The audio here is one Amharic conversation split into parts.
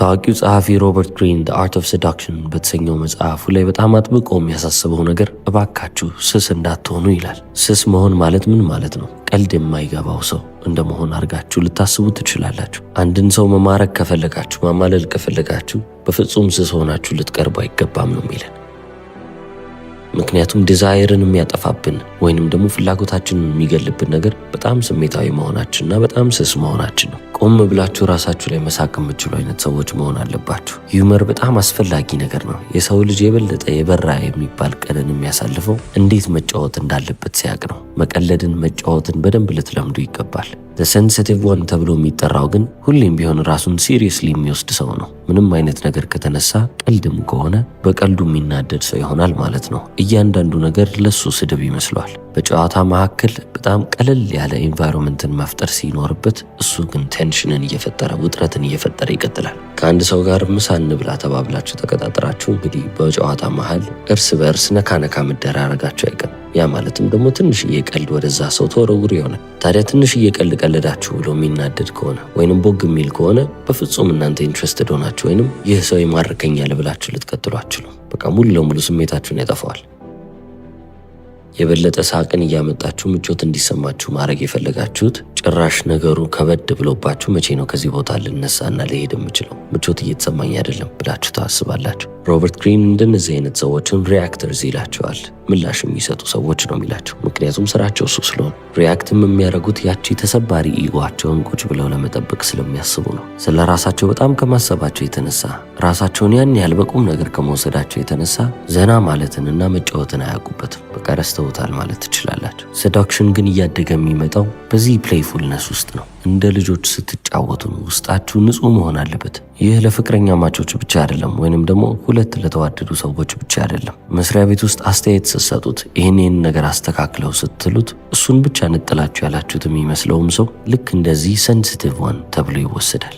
ታዋቂው ጸሐፊ ሮበርት ግሪን The Art of Seduction በተሰኘው መጽሐፉ ላይ በጣም አጥብቆ የሚያሳስበው ነገር እባካችሁ ስስ እንዳትሆኑ ይላል። ስስ መሆን ማለት ምን ማለት ነው? ቀልድ የማይገባው ሰው እንደ መሆን አድርጋችሁ ልታስቡ ትችላላችሁ። አንድን ሰው መማረክ ከፈለጋችሁ፣ ማማለል ከፈለጋችሁ በፍጹም ስስ ሆናችሁ ልትቀርቡ አይገባም ነው የሚለን። ምክንያቱም desire ን የሚያጠፋብን ወይንም ደግሞ ፍላጎታችንን የሚገልብን ነገር በጣም ስሜታዊ መሆናችንና በጣም ስስ መሆናችን ነው። ቆም ብላችሁ ራሳችሁ ላይ መሳቅ የምትችሉ አይነት ሰዎች መሆን አለባችሁ። Humor በጣም አስፈላጊ ነገር ነው። የሰው ልጅ የበለጠ የበራ የሚባል ቀንን የሚያሳልፈው እንዴት መጫወት እንዳለበት ሲያቅ ነው። መቀለድን፣ መጫወትን በደንብ ልትለምዱ ይገባል። Sensitive one ተብሎ የሚጠራው ግን ሁሌም ቢሆን ራሱን seriously የሚወስድ ሰው ነው። ምንም አይነት ነገር ከተነሳ ቀልድም ከሆነ በቀልዱ የሚናደድ ሰው ይሆናል ማለት ነው። እያንዳንዱ ነገር ለሱ ስድብ ይመስለዋል። በጨዋታ መካከል በጣም ቀለል ያለ environment ን መፍጠር ሲኖርበት፣ እሱ ግን tension ን እየፈጠረ፣ ውጥረትን እየፈጠረ ይቀጥላል። ከአንድ ሰው ጋር ምሳ እንብላ ተባብላችሁ ተቀጣጥራችሁ እንግዲህ በጨዋታ መሀል እርስ በእርስ ነካ ነካ መደራረጋችሁ አይቀርም። ያ ማለትም ደግሞ ትንሽዬ ቀልድ ወደዛ ሰው ተወረውር ይሆናል። ታዲያ ትንሽዬ ቀልድ ቀልዳችሁ ብሎ የሚናደድ ከሆነ ወይንም ቦግ የሚል ከሆነ በፍጹም እናንተ interested ሆናችሁ ወይንም ይህ ሰው ይማርከኛል ብላችሁ ልትቀጥሉ አትችሉም። በቃ ሙሉ ለሙሉ ስሜታችሁን ያጠፋዋል። የበለጠ ሳቅን እያመጣችሁ ምቾት እንዲሰማችሁ ማድረግ የፈለጋችሁት ጭራሽ ነገሩ ከበድ ብሎባችሁ መቼ ነው ከዚህ ቦታ ልነሳና ልሄድ የምችለው፣ ምቾት እየተሰማኝ አይደለም ብላችሁ ታስባላችሁ። ሮበርት ግሪን እንደነዚህ አይነት ሰዎችን reactors ይላቸዋል። ምላሽ የሚሰጡ ሰዎች ነው የሚላቸው። ምክንያቱም ስራቸው እሱ ስለሆነ፣ react ም የሚያደርጉት ያቺ ተሰባሪ ego ኣቸውን ቁጭ ብለው ለመጠበቅ ስለሚያስቡ ነው። ስለ ራሳቸው በጣም ከማሰባቸው የተነሳ፣ ራሳቸውን ያን ያህል በቁም ነገር ከመውሰዳቸው የተነሳ ዘና ማለትንና መጫወትን አያውቁበትም። በቃ ረስተውታል ማለት ትችላላችሁ። Seduction ግን እያደገ የሚመጣው በዚህ playfulness ውስጥ ነው። እንደ ልጆች ስትጫወቱ ነው። ውስጣችሁ ንጹህ መሆን አለበት። ይህ ለፍቅረኛማቾች ብቻ አይደለም፣ ወይንም ደግሞ ሁለት ለተዋደዱ ሰዎች ብቻ አይደለም። መስሪያ ቤት ውስጥ አስተያየት ስትሰጡት፣ ይህን ይህን ነገር አስተካክለው ስትሉት፣ እሱን ብቻ ነጥላችሁ ያላችሁት የሚመስለውም ሰው ልክ እንደዚህ sensitive one ተብሎ ይወሰዳል።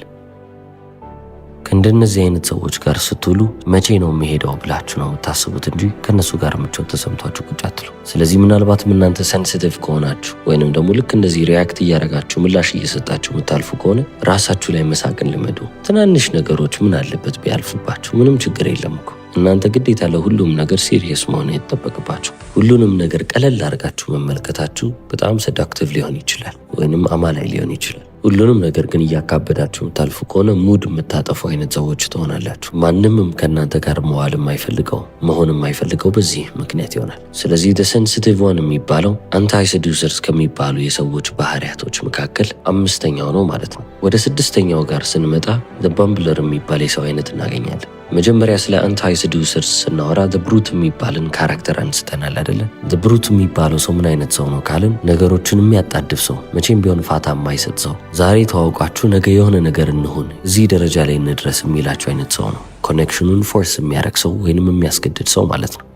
ከእንደነዚህ አይነት ሰዎች ጋር ስትውሉ መቼ ነው የምሄደው ብላችሁ ነው የምታስቡት እንጂ ከእነሱ ጋር ምቾት ተሰምቷችሁ ቁጭ አትሉ። ስለዚህ ምናልባትም እናንተ sensitive ከሆናችሁ ወይንም ደግሞ ልክ እንደዚህ react እያደረጋችሁ፣ ምላሽ እየሰጣችሁ የምታልፉ ከሆነ ራሳችሁ ላይ መሳቅን ልመዱ። ትናንሽ ነገሮች ምን አለበት ቢያልፉባችሁ? ምንም ችግር የለም እኮ። እናንተ ግዴታ ለሁሉም ነገር serious መሆን አይጠበቅባችሁም። ሁሉንም ነገር ቀለል አድርጋችሁ መመልከታችሁ በጣም seductive ሊሆን ይችላል ወይንም አማላይ ሊሆን ይችላል። ሁሉንም ነገር ግን እያካበዳችሁ የምታልፉ ከሆነ mood የምታጠፉ አይነት ሰዎች ትሆናላችሁ። ማንምም ከእናንተ ጋር መዋል የማይፈልገው፣ መሆን የማይፈልገው በዚህ ምክንያት ይሆናል። ስለዚህ sensitive one የሚባለው anti seducers ከሚባሉ የሰዎች ባህሪያቶች መካከል አምስተኛው ነው ማለት ነው። ወደ ስድስተኛው ጋር ስንመጣ bumbler የሚባል የሰው አይነት እናገኛለን። መጀመሪያ ስለ anti seducers ስናወራ brute የሚባልን character አንስተናል አይደለ? Brute የሚባለው ሰው ምን አይነት ሰው ነው ካልን ነገሮችን የሚያጣድፍ ሰው፣ መቼም ቢሆን ፋታ የማይሰጥ ሰው፣ ዛሬ ተዋውቃችሁ ነገ የሆነ ነገር እንሁን፣ እዚህ ደረጃ ላይ እንድረስ የሚላችሁ አይነት ሰው ነው። Connection ኑን force የሚያደርግ ሰው ወይንም የሚያስገድድ ሰው ማለት ነው።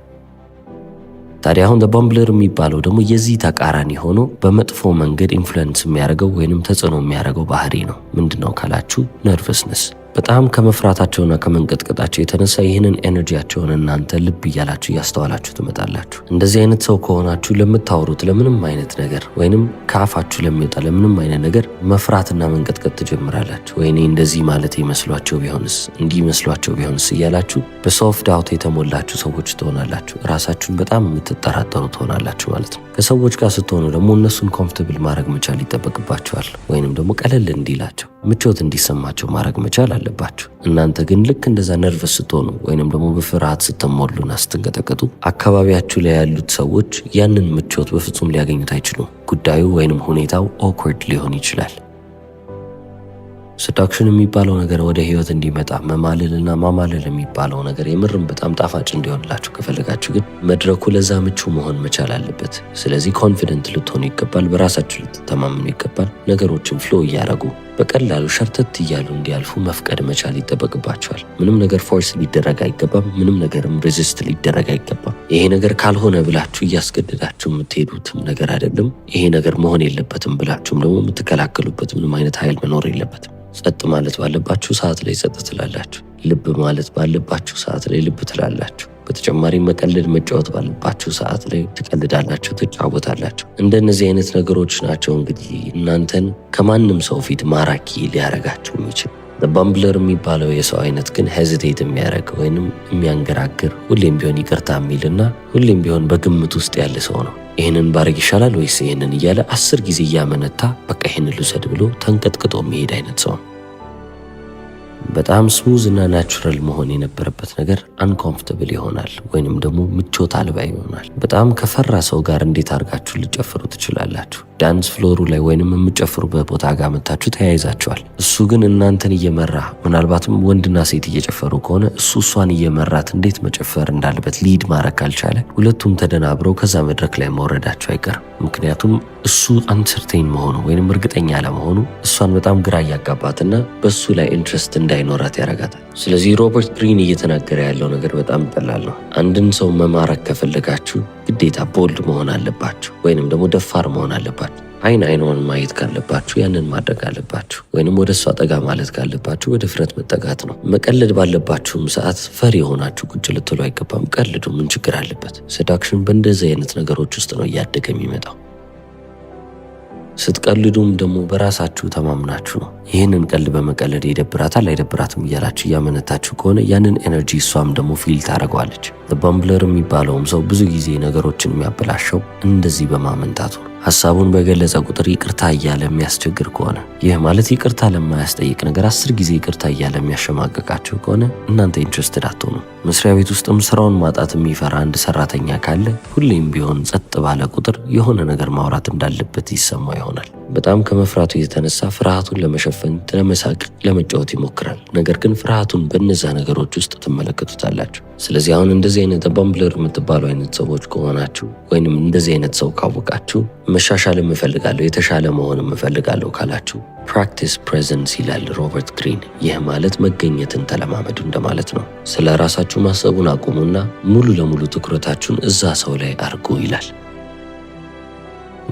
ታዲያ አሁን bumbler የሚባለው ደግሞ የዚህ ተቃራኒ ሆኖ በመጥፎ መንገድ influence የሚያደርገው ወይንም ተጽዕኖ የሚያደርገው ባህሪ ነው። ምንድን ነው ካላችሁ nervousness። በጣም ከመፍራታቸውና ከመንቀጥቀጣቸው የተነሳ ይህንን energy ያቸውን እናንተ ልብ እያላችሁ፣ እያስተዋላችሁ ትመጣላችሁ። እንደዚህ አይነት ሰው ከሆናችሁ ለምታወሩት ለምንም አይነት ነገር ወይንም ከአፋችሁ ለሚወጣ ለምንም አይነት ነገር መፍራትና መንቀጥቀጥ ትጀምራላችሁ። ወይኔ እንደዚህ ማለት ይመስሏቸው ቢሆንስ፣ እንዲህ መስሏቸው ቢሆንስ እያላችሁ በ self doubt የተሞላችሁ ሰዎች ትሆናላችሁ። ራሳችሁን በጣም የምትጠራጠሩ ትሆናላችሁ ማለት ነው። ከሰዎች ጋር ስትሆኑ ደግሞ እነሱን comfortable ማድረግ መቻል ይጠበቅባችኋል። ወይንም ደግሞ ቀለል እንዲላቸው፣ ምቾት እንዲሰማቸው ማድረግ መቻል አለባችሁ። እናንተ ግን ልክ እንደዛ nervous ስትሆኑ ወይንም ደግሞ በፍርሃት ስትሞሉና ስትንቀጠቀጡ አካባቢያችሁ ላይ ያሉት ሰዎች ያንን ምቾት በፍጹም ሊያገኙት አይችሉም። ጉዳዩ ወይንም ሁኔታው awkward ሊሆን ይችላል። Seduction የሚባለው ነገር ወደ ህይወት እንዲመጣ፣ መማለልና ማማለል የሚባለው ነገር የምርም በጣም ጣፋጭ እንዲሆንላችሁ ከፈለጋችሁ ግን መድረኩ ለዛ ምቹ መሆን መቻል አለበት። ስለዚህ confident ልትሆኑ ይገባል። በራሳችሁ ልትተማመኑ ይገባል። ነገሮችን flow እያደረጉ፣ በቀላሉ ሸርተት እያሉ እንዲያልፉ መፍቀድ መቻል ይጠበቅባችኋል። ምንም ነገር force ሊደረግ አይገባም። ምንም ነገርም resist ሊደረግ አይገባም። ይሄ ነገር ካልሆነ ብላችሁ እያስገደዳችሁ የምትሄዱትም ነገር አይደለም። ይሄ ነገር መሆን የለበትም ብላችሁም ደግሞ የምትከላከሉበት ምንም አይነት ኃይል መኖር የለበትም። ጸጥ ማለት ባለባችሁ ሰዓት ላይ ጸጥ ትላላችሁ። ልብ ማለት ባለባችሁ ሰዓት ላይ ልብ ትላላችሁ። በተጨማሪ መቀለድ፣ መጫወት ባለባችሁ ሰዓት ላይ ትቀልዳላችሁ፣ ትጫወታላችሁ። እንደነዚህ አይነት ነገሮች ናቸው እንግዲህ እናንተን ከማንም ሰው ፊት ማራኪ ሊያረጋችሁ የሚችል። Bumbler የሚባለው የሰው አይነት ግን hesitate የሚያደርግ ወይንም የሚያንገራግር፣ ሁሌም ቢሆን ይቅርታ የሚልና ሁሌም ቢሆን በግምት ውስጥ ያለ ሰው ነው። ይህንን ባረግ ይሻላል ወይስ ይህንን እያለ 10 ጊዜ እያመነታ በቃ ይህንን ልውሰድ ብሎ ተንቀጥቅጦ የሚሄድ አይነት ሰው ነው። በጣም smooth እና natural መሆን የነበረበት ነገር uncomfortable ይሆናል ወይንም ደግሞ ምቾት አልባ ይሆናል። በጣም ከፈራ ሰው ጋር እንዴት አድርጋችሁ ልትጨፍሩ ትችላላችሁ? Dance floor ኡ ላይ ወይንም የምትጨፍሩበት ቦታ ጋር መታችሁ ተያይዛችኋል። እሱ ግን እናንተን እየመራ፣ ምናልባትም ወንድና ሴት እየጨፈሩ ከሆነ እሱ እሷን እየመራት እንዴት መጨፈር እንዳለበት lead ማድረግ ካልቻለ ሁለቱም ተደናብረው ከዛ መድረክ ላይ መውረዳቸው አይቀርም። ምክንያቱም እሱ uncertain መሆኑ ወይንም እርግጠኛ አለመሆኑ እሷን በጣም ግራ እያጋባትና በእሱ ላይ interest እንዳይኖራት ያደርጋታል። ስለዚህ ሮበርት ግሪን እየተናገረ ያለው ነገር በጣም ቀላል ነው። አንድን ሰው መማረክ ከፈለጋችሁ ግዴታ bold መሆን አለባችሁ ወይንም ደግሞ ደፋር መሆን አለባችሁ። አይን አይኗን ማየት ካለባችሁ ያንን ማድረግ አለባችሁ። ወይንም ወደ እሷ ጠጋ ማለት ካለባችሁ በድፍረት መጠጋት ነው። መቀለድ ባለባችሁም ሰዓት ፈሪ የሆናችሁ ቁጭ ልትሉ አይገባም። ቀልዱ፣ ምን ችግር አለበት? Seduction በእንደዚህ አይነት ነገሮች ውስጥ ነው እያደገ የሚመጣው። ስትቀልዱም ደግሞ በራሳችሁ ተማምናችሁ ነው። ይህንን ቀልድ በመቀለድ ይደብራታል አይደብራትም እያላችሁ እያመነታችሁ ከሆነ ያንን energy እሷም ደግሞ feel ታደርገዋለች። Bumbler የሚባለውም ሰው ብዙ ጊዜ ነገሮችን የሚያበላሸው እንደዚህ በማመንታቱ ነው። ሀሳቡን በገለጸ ቁጥር ይቅርታ እያለ የሚያስቸግር ከሆነ፣ ይህ ማለት ይቅርታ ለማያስጠይቅ ነገር 10 ጊዜ ይቅርታ እያለ የሚያሸማቀቃችሁ ከሆነ እናንተ interested አትሆኑ። መስሪያ ቤት ውስጥም ስራውን ማጣት የሚፈራ አንድ ሰራተኛ ካለ ሁሌም ቢሆን ጸጥ ባለ ቁጥር የሆነ ነገር ማውራት እንዳለበት ይሰማው ይሆናል። በጣም ከመፍራቱ የተነሳ ፍርሃቱን ለመሸፈን ለመሳቅ፣ ለመጫወት ይሞክራል። ነገር ግን ፍርሃቱን በእነዛ ነገሮች ውስጥ ትመለከቱታላችሁ። ስለዚህ አሁን እንደዚህ አይነት bumbler የምትባሉ አይነት ሰዎች ከሆናችሁ ወይንም እንደዚህ አይነት ሰው ካወቃችሁ፣ መሻሻል እፈልጋለሁ፣ የተሻለ መሆን እፈልጋለሁ ካላችሁ practice presence ይላል ሮበርት ግሪን። ይህ ማለት መገኘትን ተለማመዱ እንደማለት ነው። ስለ ራሳችሁ ማሰቡን አቁሙና ሙሉ ለሙሉ ትኩረታችሁን እዛ ሰው ላይ አርጉ ይላል።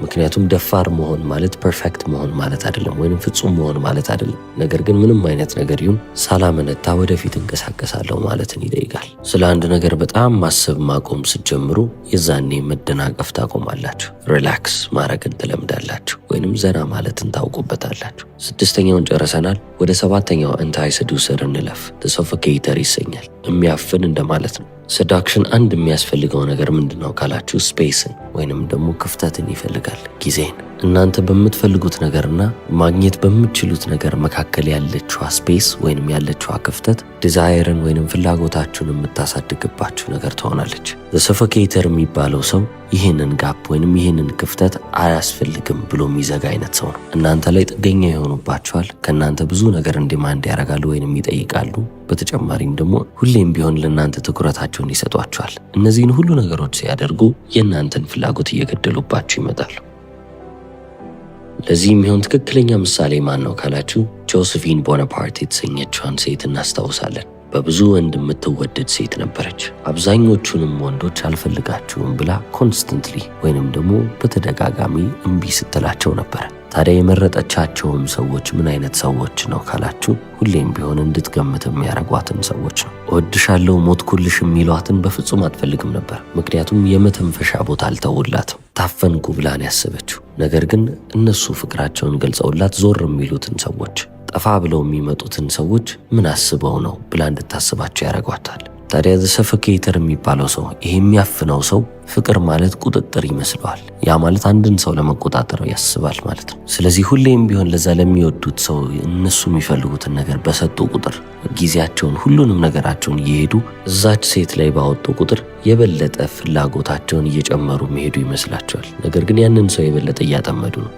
ምክንያቱም ደፋር መሆን ማለት perfect መሆን ማለት አይደለም፣ ወይንም ፍጹም መሆን ማለት አይደለም። ነገር ግን ምንም አይነት ነገር ይሁን ሳላመነታ ወደፊት እንቀሳቀሳለሁ ማለትን ይጠይቃል። ስለ አንድ ነገር በጣም ማሰብ ማቆም ስትጀምሩ የዛኔ መደናቀፍ ታቆማላችሁ። Relax ማድረግን ትለምዳላችሁ፣ ወይንም ዘና ማለትን ታውቁበታላችሁ። ስድስተኛውን ጨርሰናል። ወደ ሰባተኛው anti seducer እንለፍ። Suffocator ይሰኛል። የሚያፍን እንደማለት ነው። Seduction አንድ የሚያስፈልገው ነገር ምንድን ነው ካላችሁ space ን ወይንም ደግሞ ክፍተትን ይፈልጋል፣ ጊዜን። እናንተ በምትፈልጉት ነገርና ማግኘት በምትችሉት ነገር መካከል ያለችዋ space ወይንም ያለችዋ ክፍተት desire ን ወይንም ፍላጎታችሁን የምታሳድግባችሁ ነገር ትሆናለች። Suffocator የሚባለው ሰው ይህንን gap ወይንም ይህንን ክፍተት አያስፈልግም ብሎ የሚዘጋ አይነት ሰው ነው። እናንተ ላይ ጥገኛ ይሆኑባችኋል። ከእናንተ ብዙ ነገር demand ያደርጋሉ ወይንም ይጠይቃሉ። በተጨማሪም ደግሞ ሁሌም ቢሆን ለእናንተ ትኩረታቸውን ይሰጧችኋል። እነዚህን ሁሉ ነገሮች ሲያደርጉ የእናንተን ፍላጎት እየገደሉባችሁ ይመጣሉ። ለዚህ የሚሆን ትክክለኛ ምሳሌ ማን ነው ካላችሁ ጆሴፊን ቦናፓርት የተሰኘችዋን ሴት እናስታውሳለን። በብዙ ወንድ የምትወደድ ሴት ነበረች። አብዛኞቹንም ወንዶች አልፈልጋችሁም ብላ constantly ወይንም ደግሞ በተደጋጋሚ እምቢ ስትላቸው ነበረ። ታዲያ የመረጠቻቸውም ሰዎች ምን አይነት ሰዎች ነው ካላችሁ ሁሌም ቢሆን እንድትገምት የሚያደርጓትን ሰዎች ነው። እወድሻለሁ፣ ሞትኩልሽ የሚሏትን በፍጹም አትፈልግም ነበር። ምክንያቱም የመተንፈሻ ቦታ አልተውላትም። ታፈንኩ ብላ ነው ያሰበችው። ነገር ግን እነሱ ፍቅራቸውን ገልጸውላት ዞር የሚሉትን ሰዎች፣ ጠፋ ብለው የሚመጡትን ሰዎች ምን አስበው ነው ብላ እንድታስባቸው ያደርጓታል። ታዲያ suffocator የሚባለው ሰው፣ ይሄ የሚያፍነው ሰው ፍቅር ማለት ቁጥጥር ይመስለዋል። ያ ማለት አንድን ሰው ለመቆጣጠር ያስባል ማለት ነው። ስለዚህ ሁሌም ቢሆን ለዛ ለሚወዱት ሰው እነሱ የሚፈልጉትን ነገር በሰጡ ቁጥር፣ ጊዜያቸውን፣ ሁሉንም ነገራቸውን እየሄዱ እዛች ሴት ላይ ባወጡ ቁጥር የበለጠ ፍላጎታቸውን እየጨመሩ መሄዱ ይመስላቸዋል። ነገር ግን ያንን ሰው የበለጠ እያጠመዱ ነው።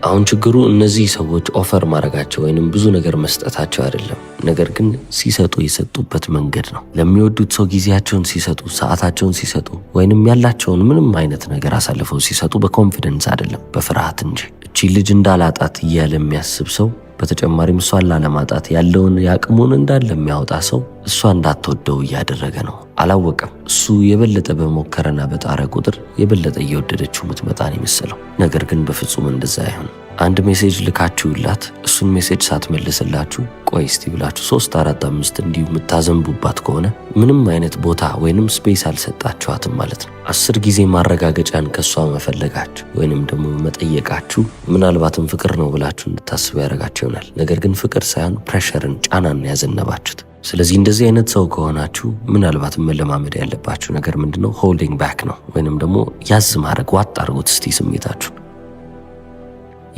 አሁን ችግሩ እነዚህ ሰዎች offer ማድረጋቸው ወይንም ብዙ ነገር መስጠታቸው አይደለም። ነገር ግን ሲሰጡ የሰጡበት መንገድ ነው። ለሚወዱት ሰው ጊዜያቸውን ሲሰጡ፣ ሰዓታቸውን ሲሰጡ፣ ወይንም ያላቸውን ምንም አይነት ነገር አሳልፈው ሲሰጡ በ confidence አይደለም፣ በፍርሃት እንጂ። እቺ ልጅ እንዳላጣት እያለ የሚያስብ ሰው፣ በተጨማሪም እሷን ላለማጣት ያለውን የአቅሙን እንዳለ የሚያወጣ ሰው እሷ እንዳትወደው እያደረገ ነው። አላወቀም። እሱ የበለጠ በሞከረና በጣረ ቁጥር የበለጠ እየወደደችው የምትመጣ ነው የመሰለው። ነገር ግን በፍጹም እንደዛ አይሆንም። አንድ message ልካችሁላት እሱ የእነሱን message ሳትመልስላችሁ ቆይ እስቲ ብላችሁ 3፣ 4፣ 5 እንዲሁ የምታዘንቡባት ከሆነ ምንም አይነት ቦታ ወይንም space አልሰጣችኋትም ማለት ነው። 10 ጊዜ ማረጋገጫን ከሷ መፈለጋችሁ ወይንም ደግሞ መጠየቃችሁ ምናልባትም ፍቅር ነው ብላችሁ እንድታስቡ ያደርጋችሁ ይሆናል። ነገር ግን ፍቅር ሳይሆን pressure ን፣ ጫናን ያዘነባችሁት። ስለዚህ እንደዚህ አይነት ሰው ከሆናችሁ ምናልባትም መለማመድ ያለባችሁ ነገር ምንድነው? Holding back ነው፣ ወይንም ደግሞ ያዝ ማድረግ፣ ዋጥ አድርጉት እስቲ ስሜታችሁ።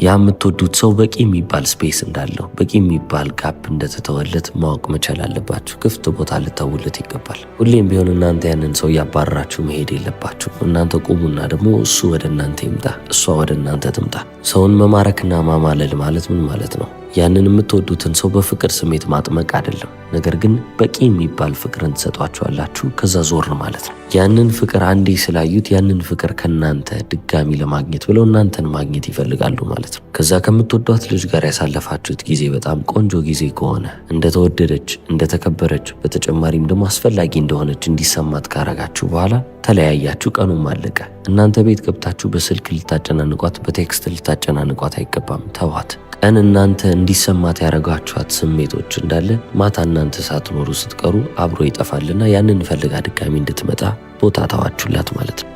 ያ የምትወዱት ሰው በቂ የሚባል space እንዳለው፣ በቂ የሚባል gap እንደተተወለት ማወቅ መቻል አለባችሁ። ክፍት ቦታ ልተውለት ይገባል። ሁሌም ቢሆን እናንተ ያንን ሰው እያባረራችሁ መሄድ የለባችሁ። እናንተ ቁሙና ደግሞ እሱ ወደ እናንተ ይምጣ፣ እሷ ወደ እናንተ ትምጣ። ሰውን መማረክና ማማለል ማለት ምን ማለት ነው? ያንን የምትወዱትን ሰው በፍቅር ስሜት ማጥመቅ አይደለም። ነገር ግን በቂ የሚባል ፍቅርን ትሰጧቸዋላችሁ። ከዛ ዞር ማለት ነው። ያንን ፍቅር አንዴ ስላዩት ያንን ፍቅር ከናንተ ድጋሚ ለማግኘት ብለው እናንተን ማግኘት ይፈልጋሉ ማለት ነው። ከዛ ከምትወዷት ልጅ ጋር ያሳለፋችሁት ጊዜ በጣም ቆንጆ ጊዜ ከሆነ፣ እንደተወደደች፣ እንደተከበረች፣ በተጨማሪም ደግሞ አስፈላጊ እንደሆነች እንዲሰማት ካረጋችሁ በኋላ ተለያያችሁ፣ ቀኑም አለቀ። እናንተ ቤት ገብታችሁ በስልክ ልታጨናንቋት፣ በ text ልታጨናንቋት አይገባም። ተዋት። ቀን እናንተ እንዲሰማት ያደረጋችኋት ስሜቶች እንዳለ ማታ እናንተ ሳትኖሩ ስትቀሩ አብሮ ይጠፋልና ያንን ፈልጋ ድጋሚ እንድትመጣ ቦታ ተዋችሁላት ማለት ነው።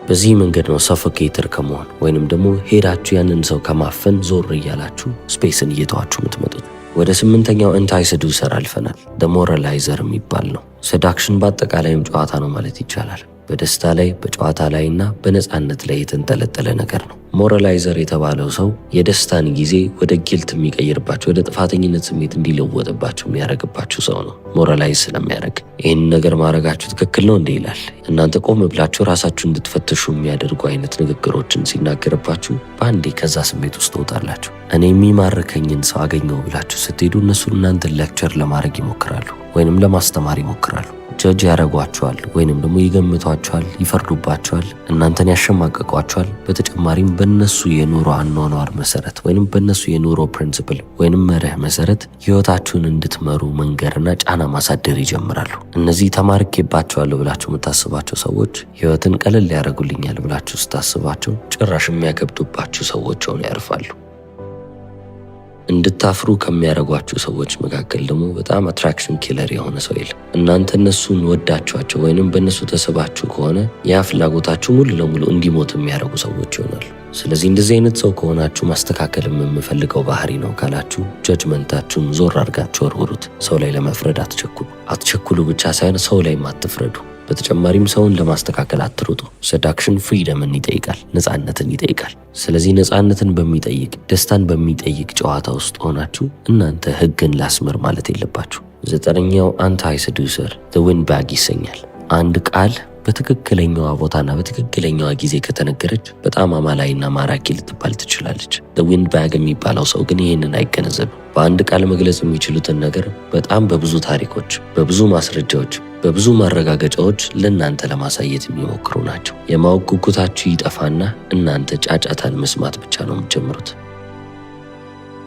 በዚህ መንገድ ነው suffocator ከመሆን ወይንም ደግሞ ሄዳችሁ ያንን ሰው ከማፈን ዞር እያላችሁ space ን እየተዋችሁ የምትመጡት። ወደ ስምንተኛው anti seducer አልፈናል። Moralizer የሚባል ነው። Seduction በአጠቃላይም ጨዋታ ነው ማለት ይቻላል። በደስታ ላይ፣ በጨዋታ ላይ እና በነፃነት ላይ የተንጠለጠለ ነገር ነው። Moralizer የተባለው ሰው የደስታን ጊዜ ወደ guilt የሚቀይርባቸው፣ ወደ ጥፋተኝነት ስሜት እንዲለወጥባቸው የሚያደርግባችሁ ሰው ነው። Moralize ስለሚያደርግ ይህን ነገር ማድረጋችሁ ትክክል ነው እንዴ ይላል። እናንተ ቆም ብላችሁ ራሳችሁ እንድትፈትሹ የሚያደርጉ አይነት ንግግሮችን ሲናገርባችሁ በአንዴ ከዛ ስሜት ውስጥ ትወጣላችሁ። እኔ የሚማርከኝን ሰው አገኘው ብላችሁ ስትሄዱ እነሱ እናንተን lecture ለማድረግ ይሞክራሉ ወይንም ለማስተማር ይሞክራሉ። ጀጅ ያደርጓቸዋል ወይንም ደግሞ ይገምቷቸዋል፣ ይፈርዱባቸዋል፣ እናንተን ያሸማቀቋቸዋል። በተጨማሪም በእነሱ የኑሮ አኗኗር መሰረት ወይንም በእነሱ የኑሮ principle ወይንም መርህ መሰረት ህይወታችሁን እንድትመሩ መንገርና ጫና ማሳደር ይጀምራሉ። እነዚህ ተማርኬባቸዋለሁ ብላችሁ የምታስባቸው ሰዎች ህይወትን ቀለል ያደርጉልኛል ብላችሁ ስታስባቸው ጭራሽ የሚያከብዱባችሁ ሰዎች ሆነው ያርፋሉ። እንድታፍሩ ከሚያደርጓችሁ ሰዎች መካከል ደግሞ በጣም attraction killer የሆነ ሰው የለም። እናንተ እነሱን ወዳችኋቸው ወይንም በእነሱ ተስባችሁ ከሆነ ያ ፍላጎታችሁ ሙሉ ለሙሉ እንዲሞት የሚያደርጉ ሰዎች ይሆናሉ። ስለዚህ እንደዚህ አይነት ሰው ከሆናችሁ ማስተካከል የምፈልገው ባህሪ ነው ካላችሁ judgment ኣችሁን ዞር አድርጋችሁ ወርውሩት። ሰው ላይ ለመፍረድ አትቸኩሉ። አትቸኩሉ ብቻ ሳይሆን ሰው ላይም አትፍረዱ። በተጨማሪም ሰውን ለማስተካከል አትሩጡ። Seduction freedom ን ይጠይቃል፣ ነፃነትን ይጠይቃል። ስለዚህ ነፃነትን በሚጠይቅ፣ ደስታን በሚጠይቅ ጨዋታ ውስጥ ሆናችሁ እናንተ ህግን ላስምር ማለት የለባችሁ። ዘጠነኛው anti seducer windbag ይሰኛል። አንድ ቃል በትክክለኛዋ ቦታና በትክክለኛዋ ጊዜ ከተነገረች በጣም አማላይና ማራኪ ልትባል ትችላለች። Windbag የሚባለው ሰው ግን ይህንን አይገነዘብም። በአንድ ቃል መግለጽ የሚችሉትን ነገር በጣም በብዙ ታሪኮች፣ በብዙ ማስረጃዎች፣ በብዙ ማረጋገጫዎች ለእናንተ ለማሳየት የሚሞክሩ ናቸው። የማወቅ ጉጉታችሁ ይጠፋና እናንተ ጫጫታን መስማት ብቻ ነው የምትጀምሩት።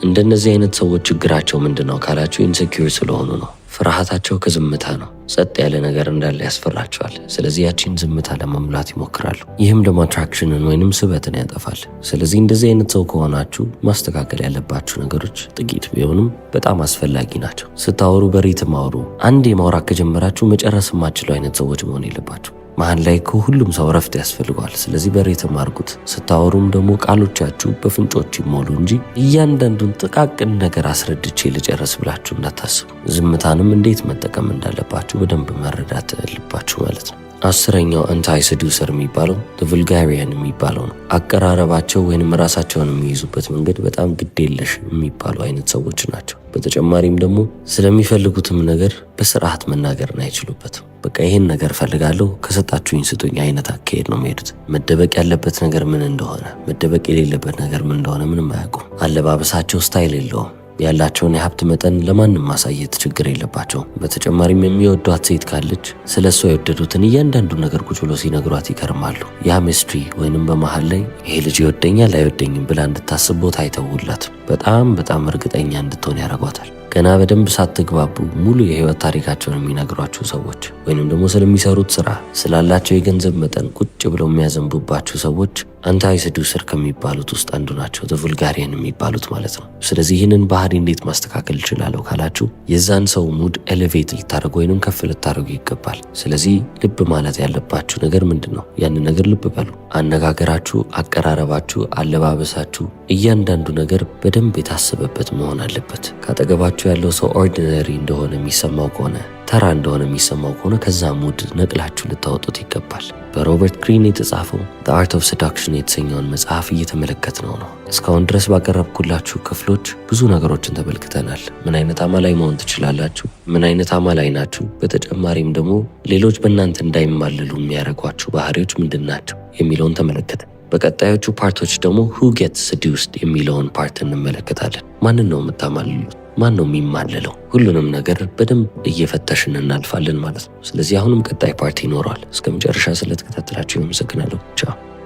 እንደነዚህ አይነት ሰዎች ችግራቸው ምንድን ነው ካላችሁ insecure ስለሆኑ ነው። ፍርሃታቸው ከዝምታ ነው። ጸጥ ያለ ነገር እንዳለ ያስፈራቸዋል። ስለዚህ ያቺን ዝምታ ለመሙላት ይሞክራሉ። ይህም ደግሞ attraction ን ወይንም ስበትን ያጠፋል። ስለዚህ እንደዚህ አይነት ሰው ከሆናችሁ ማስተካከል ያለባችሁ ነገሮች ጥቂት ቢሆኑም በጣም አስፈላጊ ናቸው። ስታወሩ በ rhythm አውሩ። አንዴ ማውራት ከጀመራችሁ መጨረስ የማትችሉ አይነት ሰዎች መሆን የለባችሁ። መሀል ላይ እኮ ሁሉም ሰው ረፍት ያስፈልገዋል። ስለዚህ በ rhythm አድርጉት። ስታወሩም ደግሞ ቃሎቻችሁ በፍንጮች ይሞሉ እንጂ እያንዳንዱን ጥቃቅን ነገር አስረድቼ ልጨረስ ብላችሁ እንዳታስቡ። ዝምታንም እንዴት መጠቀም እንዳለባችሁ በደንብ መረዳት አለባችሁ ማለት ነው። 10ኛው anti seducer የሚባለው vulgarian የሚባለው ነው። አቀራረባቸው ወይንም ራሳቸውን የሚይዙበት መንገድ በጣም ግዴለሽ የሚባሉ አይነት ሰዎች ናቸው። በተጨማሪም ደግሞ ስለሚፈልጉትም ነገር በስርዓት መናገርን አይችሉበትም። በቃ ይሄን ነገር ፈልጋለሁ፣ ከሰጣችሁኝ ስጡኝ አይነት አካሄድ ነው የሚሄዱት። መደበቅ ያለበት ነገር ምን እንደሆነ፣ መደበቅ የሌለበት ነገር ምን እንደሆነ ምንም አያውቁም። አለባበሳቸው style የለውም። ያላቸውን የሀብት መጠን ለማንም ማሳየት ችግር የለባቸውም። በተጨማሪም የሚወዷት ሴት ካለች ስለ እሷ የወደዱትን እያንዳንዱ ነገር ቁጭ ብሎ ሲነግሯት ይከርማሉ። ያ mystery ወይንም በመሀል ላይ ይሄ ልጅ ይወደኛል አይወደኝም ብላ እንድታስብ ቦታ አይተውላትም። በጣም በጣም እርግጠኛ እንድትሆን ያደርጓታል። ገና በደንብ ሳትግባቡ ሙሉ የህይወት ታሪካቸውን የሚነግሯችሁ ሰዎች ወይንም ደግሞ ስለሚሰሩት ስራ፣ ስላላቸው የገንዘብ መጠን ቁጭ ብለው የሚያዘንቡባችሁ ሰዎች anti seducer ከሚባሉት ውስጥ አንዱ ናቸው። Vulgarian የሚባሉት ማለት ነው። ስለዚህ ይህንን ባህሪ እንዴት ማስተካከል እችላለሁ ካላችሁ የዛን ሰው mood elevate ልታደርጉ ወይንም ከፍ ልታደርጉ ይገባል። ስለዚህ ልብ ማለት ያለባችሁ ነገር ምንድን ነው? ያንን ነገር ልብ በሉ። አነጋገራችሁ፣ አቀራረባችሁ፣ አለባበሳችሁ፣ እያንዳንዱ ነገር በደንብ የታሰበበት መሆን አለበት። ካጠገባችሁ ያለው ሰው ordinary እንደሆነ የሚሰማው ከሆነ፣ ተራ እንደሆነ የሚሰማው ከሆነ ከዛ mood ነቅላችሁ ልታወጡት ይገባል። በሮበርት ግሪን የተጻፈው The Art of Seduction የተሰኘውን መጽሐፍ እየተመለከትነው ነው። እስካሁን ድረስ ባቀረብኩላችሁ ክፍሎች ብዙ ነገሮችን ተመልክተናል። ምን አይነት አማላይ መሆን ትችላላችሁ? ምን አይነት አማላይ ናችሁ? በተጨማሪም ደግሞ ሌሎች በእናንተ እንዳይማለሉ የሚያደርጓችሁ ባህሪዎች ምንድን ናቸው የሚለውን ተመለከትን። በቀጣዮቹ part ኦች ደግሞ who gets seduced የሚለውን part እንመለከታለን። ማንን ነው የምታማልሉት? ማን ነው የሚማለለው? ሁሉንም ነገር በደንብ እየፈተሽን እናልፋለን ማለት ነው። ስለዚህ አሁንም ቀጣይ part ይኖረዋል። እስከ መጨረሻ ስለተከታተላችሁ አመሰግናለሁ። ቻው።